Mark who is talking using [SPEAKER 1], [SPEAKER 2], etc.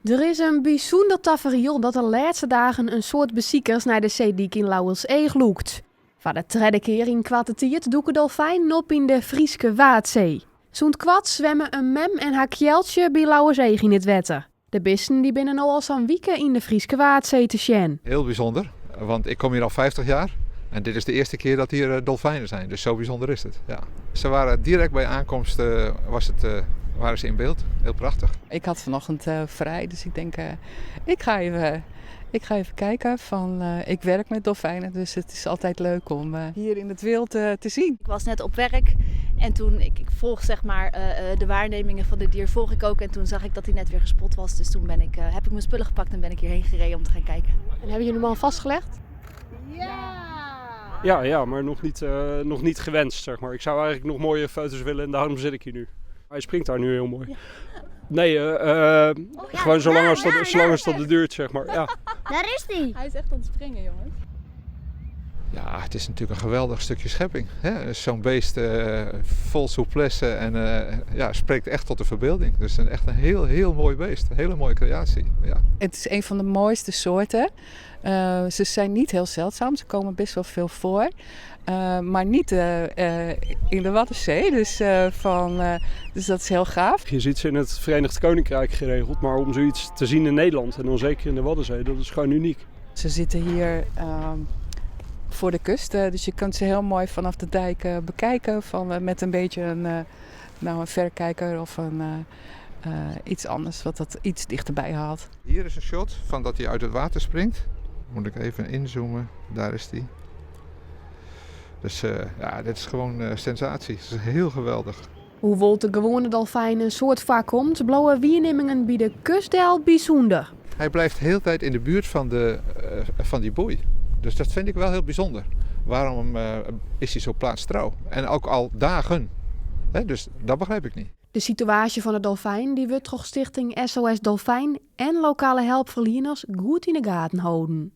[SPEAKER 1] Der is in bysûnder taferiel dat de lêste dagen in soad besikers nei de seedyk yn Lauwerseach lûkt. Foar de tredde kear yn koarte tiid dûke dolfijnen op yn de Fryske Waadsee. Sûnt koart swimme in mem en har kealtsje by Lauwerseach yn it wetter. De bisten dy binne no al sa'n wike yn de Fryske Waadsee te sjen.
[SPEAKER 2] Heel bijzonder, want ik kom hier al 50 jaar en dit is de eerste keer dat hier dolfijnen zijn. Dus zo bijzonder is het. Ja. Ze waren direct bij aankomst was het, waren ze in beeld. Heel prachtig.
[SPEAKER 3] Ik had vanochtend vrij, dus ik denk, ik ga even kijken. Van, ik werk met dolfijnen, dus het is altijd leuk om hier in het wild te zien.
[SPEAKER 4] Ik was net op werk en toen, ik volg zeg maar de waarnemingen van dit dier volg ik ook. En toen zag ik dat hij net weer gespot was. Dus toen heb ik mijn spullen gepakt en ben ik hierheen gereden om te gaan kijken.
[SPEAKER 1] En hebben jullie hem al vastgelegd?
[SPEAKER 4] Ja!
[SPEAKER 5] Ja, maar nog niet gewenst, zeg maar. Ik zou eigenlijk nog mooie foto's willen en daarom zit ik hier nu. Hij springt daar nu heel mooi. Ja. Nee, oh, ja, gewoon zolang als dat het duurt, zeg maar. Ja.
[SPEAKER 6] Daar is hij.
[SPEAKER 4] Hij is echt aan het springen, jongens.
[SPEAKER 2] Ja, het is natuurlijk een geweldig stukje schepping. Zo'n beest vol souplesse en ja, spreekt echt tot de verbeelding. Dus echt een heel, heel mooi beest. Een hele mooie creatie. Ja.
[SPEAKER 3] Het is een van de mooiste soorten. Ze zijn niet heel zeldzaam, ze komen best wel veel voor. Maar niet in de Waddenzee, dus dat is heel gaaf.
[SPEAKER 5] Je ziet ze in het Verenigd Koninkrijk geregeld, maar om zoiets te zien in Nederland en dan zeker in de Waddenzee, dat is gewoon uniek.
[SPEAKER 3] Ze zitten hier voor de kust, dus je kunt ze heel mooi vanaf de dijk bekijken met een beetje nou, een verrekijker of iets anders wat dat iets dichterbij haalt.
[SPEAKER 2] Hier is een shot van dat hij uit het water springt. Moet ik even inzoomen, daar is hij. Dus ja, dit is gewoon sensatie. Het is heel geweldig.
[SPEAKER 1] Hoewol't de gewoane dolfijn in soad foarkomt, bliuwe waarnimmingen by de kust del bysûnder.
[SPEAKER 2] Hij blijft de hele tijd in de buurt van die boei. Dus dat vind ik wel heel bijzonder. Waarom is hij zo plaatstrouw? En ook al dagen. Hè? Dus dat begrijp ik niet.
[SPEAKER 1] De situaasje fan de dolfijn dy wurdt troch stichting SOS Dolfijn en lokale helpferlieners goed yn de gaten holden.